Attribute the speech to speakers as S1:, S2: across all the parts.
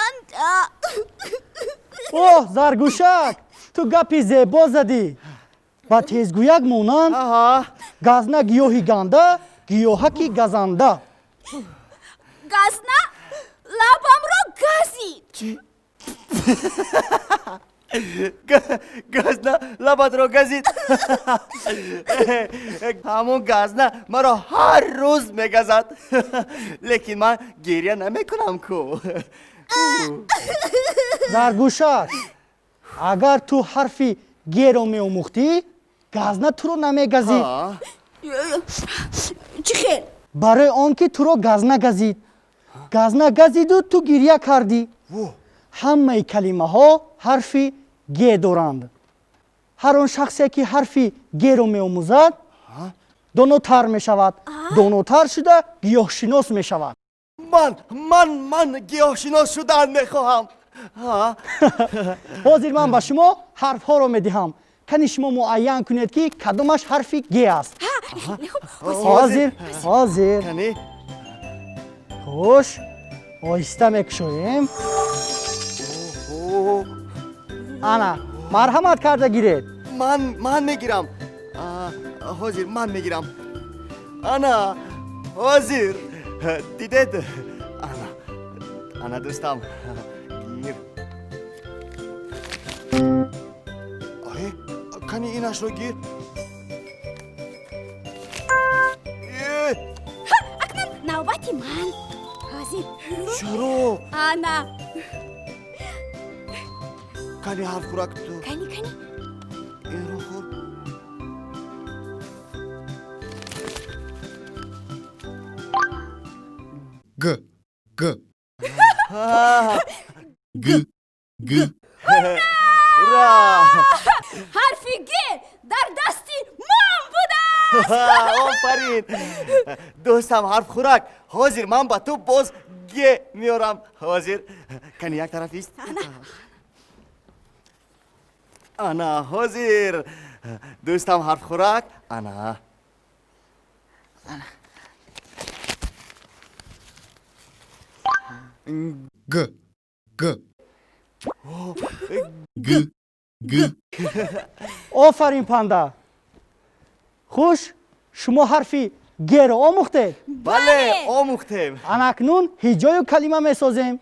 S1: Газанда.
S2: Оҳ, Заргӯшак, ту гапи зебо задӣ. Ба тезгӯяк монанд. Газна гиёҳи ганда, гиёҳаки газанда.
S1: Газна лабамро газид.
S3: Газна лабатро газид. Ҳамон газна маро ҳар рӯз мегазад, лекин ман гиря намекунам ку.
S2: Заргӯшак, агар ту ҳарфи геро меомӯхтӣ, газна туро намегазид.
S1: Чӣ хел?
S2: Барои он ки туро газна газид. Газна газиду ту гиря кардӣ. Ҳамаи калимаҳо ҳарфи г доранд. Ҳар он шахсе, ки ҳарфи геро меомӯзад, донотар мешавад, донотар шуда гиёҳшинос мешавад.
S3: Ман гиёҳшинос шудан мехоҳам.
S2: Ҳозир ман ба шумо ҳарфҳоро медиҳам. Кани, шумо муайян кунед, ки кадомаш ҳарфи г аст. Ҳозир, ҳозир. Хуш, оҳиста мекушоем. Ана, марҳамат карда гиред.
S3: Ман мегирам. Ҳозир ман мегирам. Ана, ҳозир, дидед? Ана, ана, дӯстам, гир. Кани, инашро гир.
S1: Акнун навбати ман. Ҳозир.
S3: Чаро?
S1: Ана.
S3: Кани, ҳарфхӯрак, ту.
S1: Кани, кани.
S3: Инро хӯр.
S4: Г, г. Г, г.
S3: Ура!
S1: Ҳарфи г дар дасти ман будааст.
S3: Офарин, дӯстам ҳарфхӯрак. Ҳозир ман ба ту боз г меорам. Ҳозир, кани, як тараф ист. Ана, ҳозир, дӯстам ҳарфхӯрак, ана.
S4: Г, г. Г, г.
S2: Офарин, Панда. Хуш, шумо ҳарфи геро омӯхтед.
S3: Бале, омӯхтем.
S2: Ана, акнун ҳиҷою калима месозем.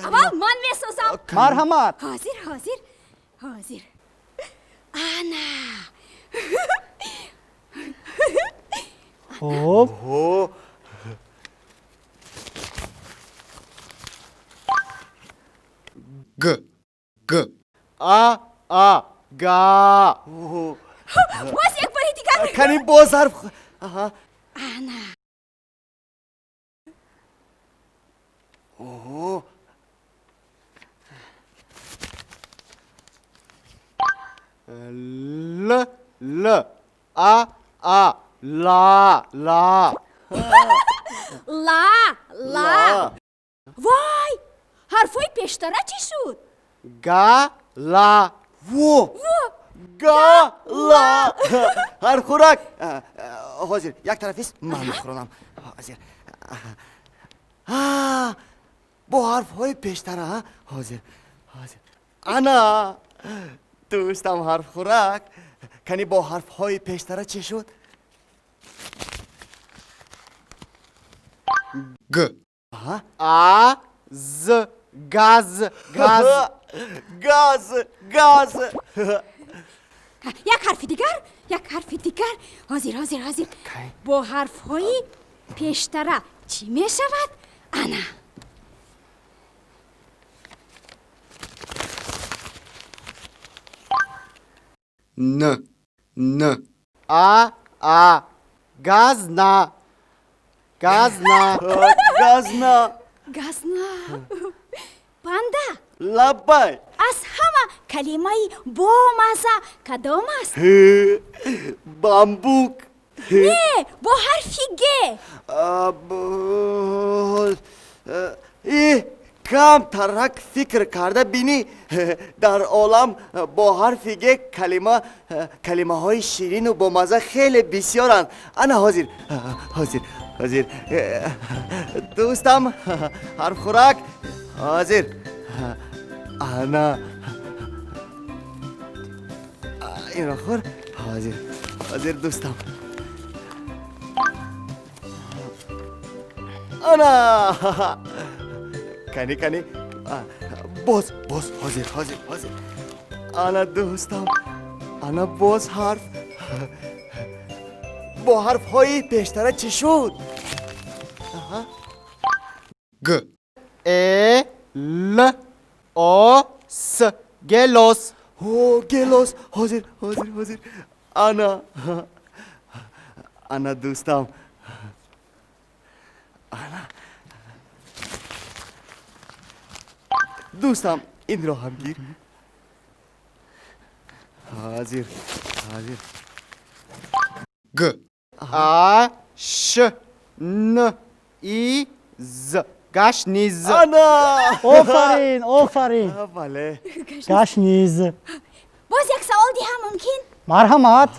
S1: Аввал ман месозам.
S2: Марҳамат.
S1: Ҳозир, ҳозир, ҳозир. Ана.
S2: Хуб.
S4: Г, г.
S3: А, а, га.
S1: Боз як бори дигар.
S3: Кани, боз ҳарф.
S1: Ана.
S3: Оҳо.
S5: Л, л, а, а, ла, ла.
S1: Ла, ла. Вой, ҳарфҳои пештара чӣ шуд?
S5: Га, ла.
S3: Во! Га, ла. Ҳарфхӯрак, ҳозир, як тарафист, ман мехӯронам. Ҳозир, бо ҳарфҳои пештара. Ҳозир, ҳозир. Ана, дӯстам ҳарфхӯрак, кани, бо ҳарфҳои пештара чӣ шуд?
S4: Г.
S5: А, з, газ, газ.
S3: Газ, газ.
S1: Як ҳарфи дигар, як ҳарфи дигар. Ҳозир, ҳозир, ҳозир. Бо ҳарфҳои пештара чӣ мешавад? Ана.
S4: Н, н.
S5: А, а, газна, газна.
S3: Газна.
S1: Газна. Панда.
S3: Лаббай.
S1: Аз ҳама калимаи бомаза кадом аст?
S3: Бамбук.
S1: Не, бо ҳарфи г.
S3: И, камтарак фикр карда бинӣ. Дар олам бо ҳарфи г калима, калимаҳои ширину бомаза хеле бисёранд. Ана, ҳозир, ҳозир, ҳозир, дӯстам ҳарфхӯрак. Ҳозир. Ана. Инро хӯр. Ҳозир. Ҳозир дӯстам. Ана. Кани, кани. Боз, боз, ҳозир, ҳозир, ҳозир. Ана дӯстам. Ана боз ҳарф. Бо ҳарфҳои пештара чӣ шуд?
S4: Г.
S5: Э, Л, О, С. Гелос.
S3: О, гелос. Ҳозир, ҳозир, ҳозир. Ана. Ана дӯстам. Ана. Дӯстам, инро ҳам гир. Ҳозир, ҳозир.
S4: Г.
S5: А, Ш, Н, И, З. Гашниз.
S3: Ана!
S2: Офарин, офарин.
S3: Бале.
S2: Гашниз.
S1: Боз як савол диҳам мумкин?
S2: Марҳамат.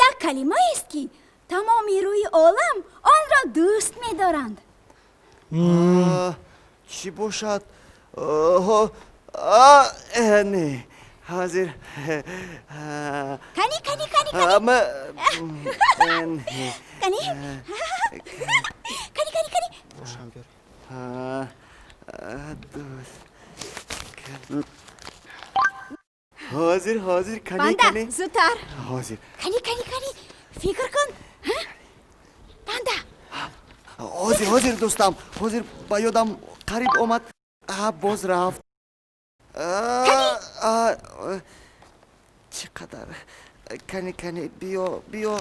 S1: Як калимаест, ки тамоми рӯи олам онро дӯст медоранд.
S3: Чӣ бошад? Не, ҳозир.
S1: Кани, кани, кани, кани. Кани, кани, кани, кани.
S3: Дӯст. Ҳозир, ҳозир, кани,
S1: Банда,
S3: кани.
S1: зудтар.
S3: Ҳозир.
S1: Кани, кани, кани, фикр кун. Банда.
S3: Ҳозир, ҳозир, дӯстам. Ҳозир ба ёдам қариб омад. Боз рафт. Чӣ қадар? Кани, кани, биё, биё.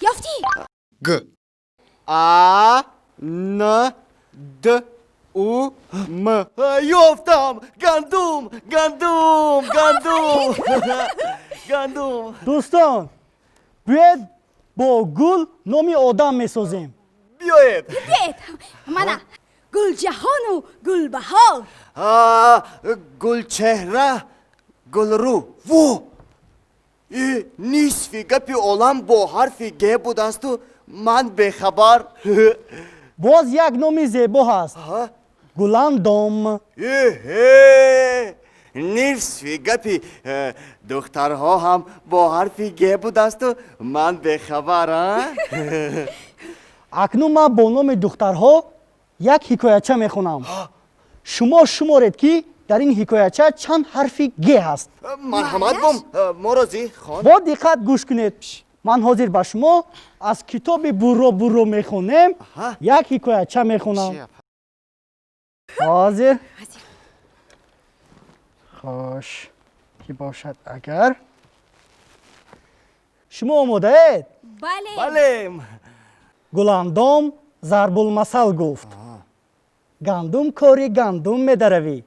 S1: Ёфтӣ?
S4: Г.
S5: А, Н, Д, У, М.
S3: Ёфтам! Гандум, гандум, гандум, гандум.
S2: Дӯстон, биёед бо гул номи одам месозем.
S3: Биёед.
S1: Биёед. Мана Гулҷаҳону Гулбаҳор.
S3: Гулчеҳра, Гулрӯ. Во, нисфи гапи олам бо ҳарфи г будасту ман бехабар.
S2: Боз як номи зебо ҳаст: Гуландом.
S3: Эҳе, нисфи гапи духтарҳо ҳам бо ҳарфи г будасту ман бехабар.
S2: Акнун ман бо номи духтарҳо як ҳикояча мехонам. Шумо шуморед, ки дар ин ҳикояча чанд ҳарфи г ҳаст.
S3: Марҳамат, бом, мо розӣ, хон.
S2: Бо диққат гӯш кунед. Ман ҳозир ба шумо аз китоби Бурро бурро мехонем як ҳикояча мехонам ҳозир. Хош, ки бошад агар? Шумо омодаед?
S1: Бале.
S3: Бале.
S2: Гуландом зарбулмасал гуфт: гандум кори, гандум медаравӣ.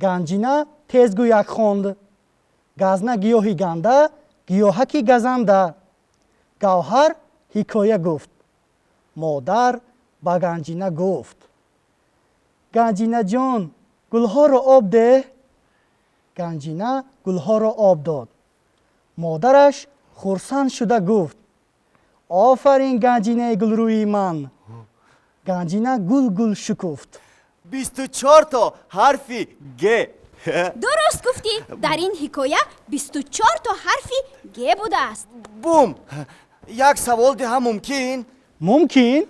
S2: Ганҷина тезгӯяк хонд: газна гиёҳи ганда, гиёҳаки газанда. Гавҳар ҳикоя гуфт. Модар ба Ганҷина гуфт: Ганҷинаҷон, гулҳоро об деҳ. Ганҷина гулҳоро об дод. Модараш хурсанд шуда гуфт: офарин, Ганҷинаи гулрӯи ман. Ганҷина гул гул шукуфт.
S3: 24 то ҳарфи г.
S1: Дуруст гуфтӣ, дар ин ҳикоя 24 то ҳарфи г будааст.
S3: Бум, як савол диҳам мумкин?
S2: Мумкин.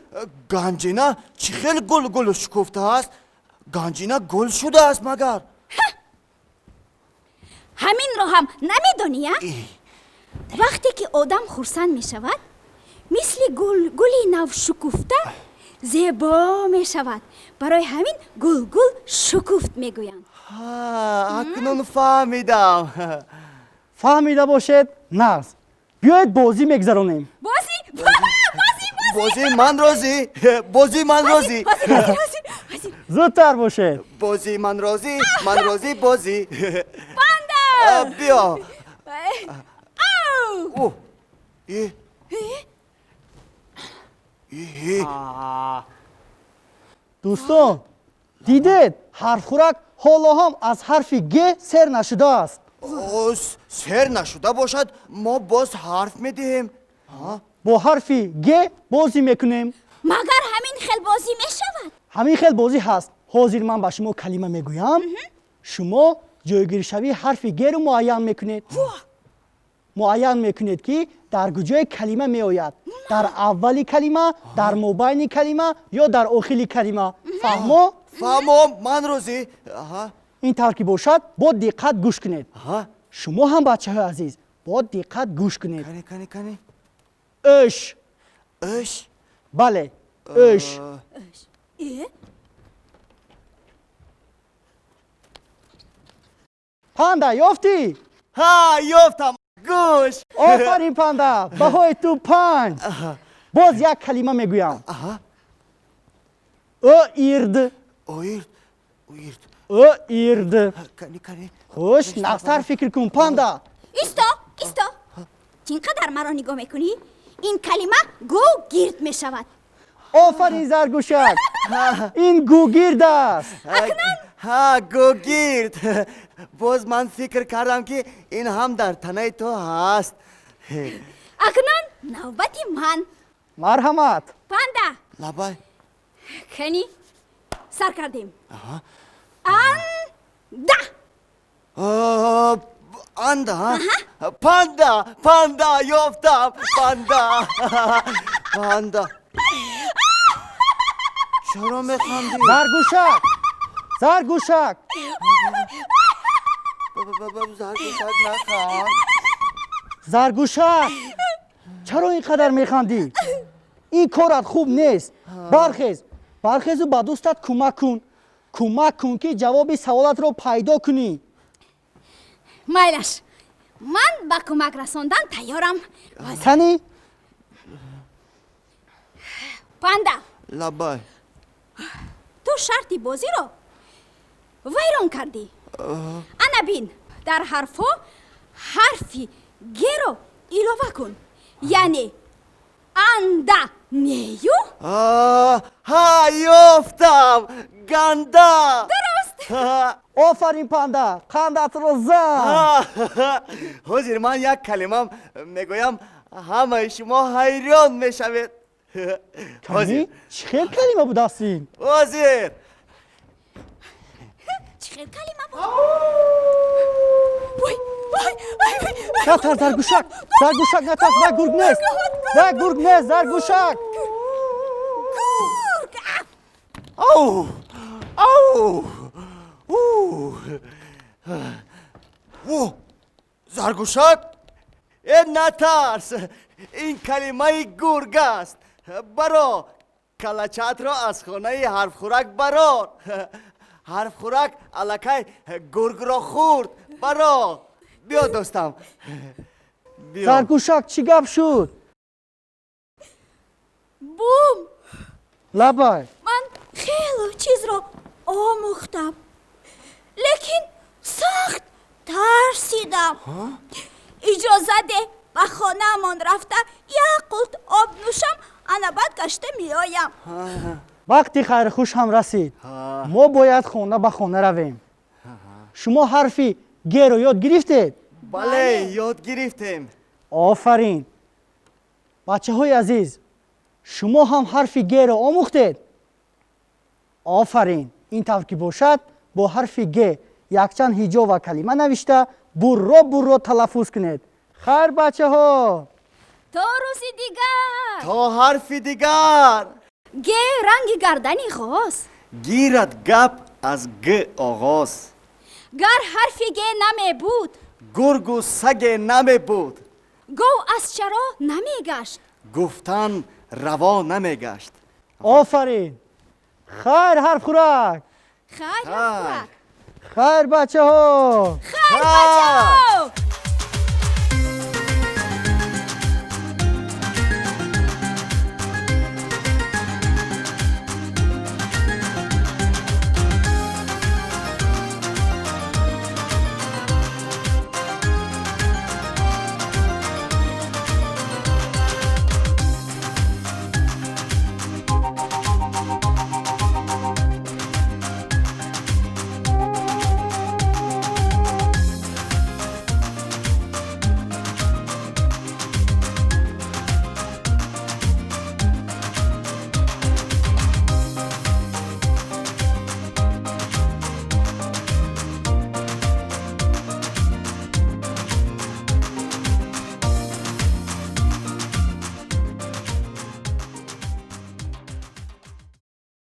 S3: Ганҷина чӣ хел гул гул шукуфтааст? Ганҷина гул шудааст магар?
S1: Ҳаминро ҳам намедонӣ, я? Вақте ки одам хурсанд мешавад, мисли гули навшукуфта зебо мешавад. Барои ҳамин гулгул шукуфт мегӯянд.
S3: Акнун фаҳмидам.
S2: Фаҳмида бошед, нағз. Биёед, бозӣ мегузаронем.
S1: Бозӣ, бозӣ!
S3: Бозӣ, ман розӣ, бозӣ, ман розӣ.
S2: Зудтар бошед.
S3: Бозӣ, ман розӣ, ман розӣ, бозӣ.
S1: Банда.
S3: Биё.
S1: Ау!
S3: Э. Э.
S2: Дӯстон, дидед, ҳарфхӯрак ҳоло ҳам аз ҳарфи г сер нашудааст.
S3: Сер нашуда бошад, мо боз ҳарф медиҳем.
S2: Бо ҳарфи г бозӣ мекунем.
S1: Магар ҳамин хел бозӣ мешавад?
S2: Ҳамин хел бозӣ ҳаст. Ҳозир ман ба шумо калима мегӯям, шумо ҷойгиршавии ҳарфи геро муайян мекунед. Муайян мекунед, ки дар куҷои калима меояд: дар аввали калима, дар мобайни калима ё дар охири калима. Фаҳмо?
S3: Фаҳмо, ман розӣ.
S2: Ин тавр ки бошад, бо диққат гӯш кунед. Шумо ҳам, бачаҳои азиз, бо диққат гӯш кунед. Ӯш.
S3: Ӯш?
S2: Бале, ӯш. Панда, ёфтӣ?
S3: Ҳа, ёфтам, гӯш.
S2: Офарин, Панда, баҳои ту 5. Боз як калима мегӯям. Ӯ ирд.
S3: Оирд, оирд.
S2: Ӯ ирд. Хуш, нағзтар фикр кун, Панда.
S1: Исто, исто, чӣ қадар маро нигоҳ мекунӣ? Ин калима гӯгирд мешавад.
S2: Офарин, Заргӯшак, ин гӯгирд аст.
S3: Ҳа, гӯгирд. Боз ман фикр кардам, ки ин ҳам дар танаи ту ҳаст.
S1: Акнун навбати ман.
S2: Марҳамат.
S1: Панда.
S3: Лабай.
S1: Кани, сар кардем. Анда.
S3: Анда? Панда, панда, ёфтам, панда, панда. Чаро механдӣ?
S2: Заргӯшак, Заргӯшак!
S3: Заргӯшак, наханд.
S2: Заргӯшак, чаро ин қадар механдӣ? Ин корат хуб нест. Бархез, бархезу ба дӯстат кӯмак кун. Кӯмак кун, ки ҷавоби саволатро пайдо кунӣ.
S1: Майлаш, ман ба кӯмак расондан тайёрам.
S2: Кани.
S1: Панда.
S3: Лабай.
S1: Ту шарти бозиро вайрон кардӣ. Ана бин, дар ҳарфҳо ҳарфи геро илова кун, яъне анда нею.
S3: Ҳа, ёфтам, ганда.
S1: Дуруст.
S2: Офарин, Панда, қандатро зан.
S3: Ҳозир ман як калимам мегӯям, ҳамаи шумо ҳайрон мешавед.
S2: Кани, чӣ хел калима будааст ин?
S3: Ҳозир.
S1: Чӣ хел калима буд?
S2: Натарс, Заргӯшак, Заргӯшак, натарс, на гург нест, на гург нест, Заргӯшак.
S1: Гург!
S3: Ау, ау! О, Заргӯшак, э, натарс, ин калимаи гург аст. Баро, калачаатро аз хонаи Ҳарфхӯрак барор. Ҳарфхӯрак аллакай гургро хӯрд. Баро, биё, дӯстам, биё.
S2: Заргӯшак, чӣ гап шуд?
S1: Бум.
S2: Лабай.
S1: Ман хело чизро омӯхтам, лекин сахт тарсидам. Иҷоза деҳ, ба хонаамон рафта як қулт об нӯшам, ана баъд гашта меоям.
S2: Вақти хайрхуш ҳам расид, мо бояд хона ба хона равем. Шумо ҳарфи геро ёд гирифтед?
S3: Бале, ёд гирифтем.
S2: Офарин, бачаҳои азиз, шумо ҳам ҳарфи геро омӯхтед? Офарин. Ин тавр ки бошад, бо ҳарфи г якчанд ҳиҷо ва калима навишта, бурро бурро талаффуз кунед. Хайр, бачаҳо.
S1: То рӯзи дигар.
S3: То ҳарфи дигар.
S1: Г ранги гардани ғоз.
S3: Гирад гап аз г оғоз.
S1: Гар ҳарфи г намебуд,
S3: гургу саге намебуд.
S1: Гов аз чаро намегашт.
S3: Гуфтан раво намегашт.
S2: Офарин. Хайр, Ҳарфхӯрак.
S1: Хайр, Ҳарфхӯрак.
S2: Хайр, бачаҳо.
S1: Хайр, бачаҳо.